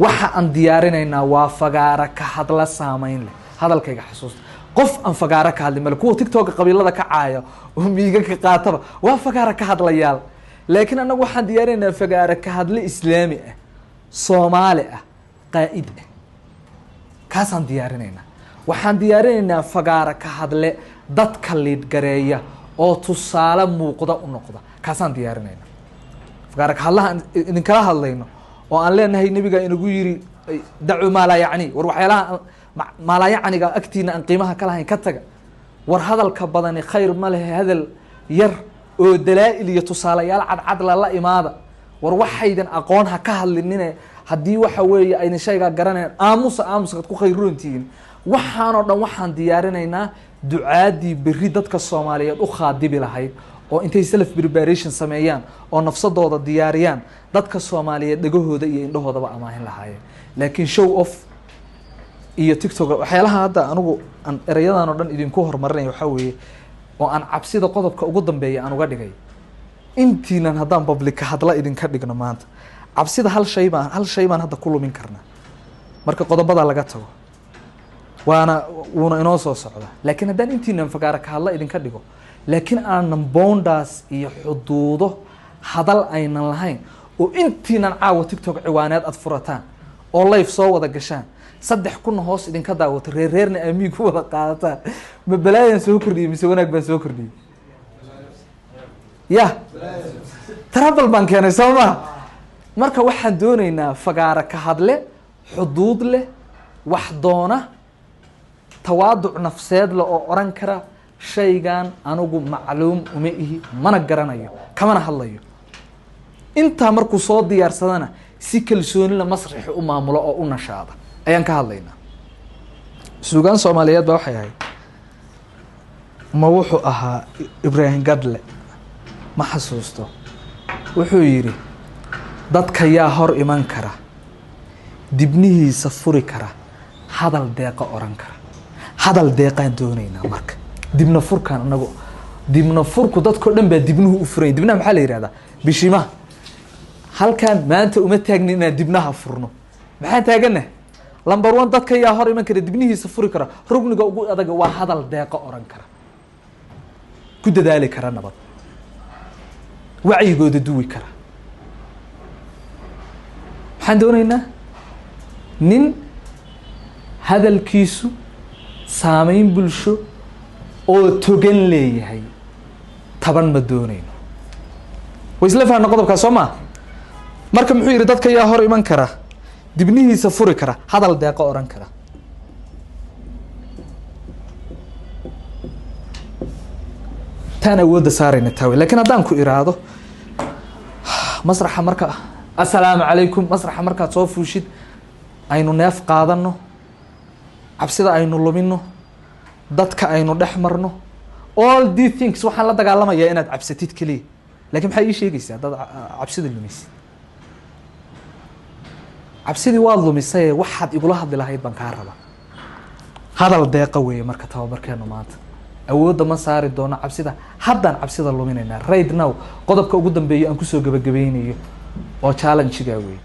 Waxa aan diyaarinaynaa waa fagaara ka hadla saameyn leh. Hadalkayga xasuusta, qof aan fagaara ka hadlin male. Kuwa TikToka qabiilada ka caaya oo miiga ka qaataba waa fagaara ka hadlayaal, laakiin annagu waxaan diyaarinaynaa fagaara ka hadle Islaami ah, Soomaali ah, qaa'id ah. Kaasaan diyaarinaynaa. Waxaan diyaarinaynaa fagaara ka hadle dadka liidgareeya oo tusaale muuqda u noqda. Kaasaan diyaarinaynaa. Fagaara ka hadlaha aan idinkala hadlayno oo aan leenahay, Nebiga inagu yiri دعوا ما لا يعني. War waxyaalaha maalaa yacniga agtiina aan qiimaha ka lahayn ka taga. War hadalka badani khayr ma lehe, hadal yar oo dalaa'il iyo tusaalayaal cadcad lala imaada. War waxaydan aqoon ha ka hadlinine, haddii waxa weeye aydan shaygaa garanayn, aamusa, aamuskaad ku khayroontihiin. Waxaanoo dhan waxaan diyaarinaynaa ducaadii berri dadka Soomaaliyeed u khaadibi lahayd oo intay self preparation sameeyaan oo nafsadooda diyaariyaan, dadka Soomaaliyeed dhegahooda iyo indhahoodaba amaahin lahaayeen. Laakiin show off iyo TikTok, waxyaalaha hadda anigu aan erayadan oo dhan idinku horumarinaya waxaa weeye oo aan cabsida qodobka ugu dambeeya aan uga dhigay, intiinan haddaan public hadla idinka dhigno maanta, cabsida hal shay baan hadda ku lumin karnaa marka qodobada laga tago, waana wuuna inoo soo socda. Laakiin haddaan intiinan fagaara ka hadla idinka dhigo, laakiin aanan boundaries iyo xuduudo hadal aynan lahayn, oo intiinan caawa TikTok ciwaaneed aad furataan oo live soo wada gashaan, 3,000-na hoos idinka daawato, reer reerna aamiin ku wada qaadataan, ma balaayaan soo kordhiyey mise wanaag baan soo kordhiyey? Ya trouble baan keenay, soo maha? Marka waxaan doonaynaa fagaara ka hadle xuduud leh, wax doona, tawaaduc nafseed leh, oo oran kara shaygan anigu macluum uma ihi, mana garanayo, kamana hadlayo. Intaa markuu soo diyaarsadana, si kalsoonila masrixi u maamulo oo u nashaada ayaan ka hadlaynaa. Suugaan Soomaaliyeed ba waxay ahayd, ma wuxuu ahaa Ibraahim Gadle, ma xasuusto, wuxuu yidhi: "Dadka yaa hor iman kara, dibnihiisa furi kara, hadal deeqa oran kara?" Hadal deeqaan doonaynaa. Marka dibna furkaan anagu, dibna furku dadkao dhan baa dibnuhu u furanya. Dibnaha maxaa la yihahdaa? Bishimaha. Halkaan maanta uma taagnin inaan dibnaha furno. Maxaan taagana? Number one, dadka yaa hor iman kara, dibnihiisa furi kara? Rugniga ugu adaga waa hadal deeqo oran kara, ku dadaali kara nabad, wacyigooda duwi kara. Maxaan doonaynaa? Nin hadalkiisu saameyn bulsho oo togan leeyahay. Taban ma doonayno. Way isla fahna qodobkaa, soo maa? Marka muxuu yihi? Dadka yaa hor iman kara, dibnihiisa furi kara, hadal deeqo oran kara? Taan awoodda saarayna taa wey. Lakin haddaan ku iraahdo masraxa marka, assalaamu calaykum, masraxa markaad soo fuushid, aynu neef qaadano, cabsida aynu lumino, dadka aynu dhex marno, all these things, waxaan la dagaalamayaa inaad cabsatid keliya. Lakin maxaa ii sheegaysaa haddaad cabsida lumisid? Cabsidii waad lumisaye, waxaad igula hadli lahayd baan kaa rabaa. Hadal deeqa weeye. Marka tababarkeenu maanta awoodda ma saari doono cabsida, haddaan cabsida luminaynaa right now. Qodobka ugu dambeeyo aan kusoo gabagabeynayo oo challenge-ga weeye.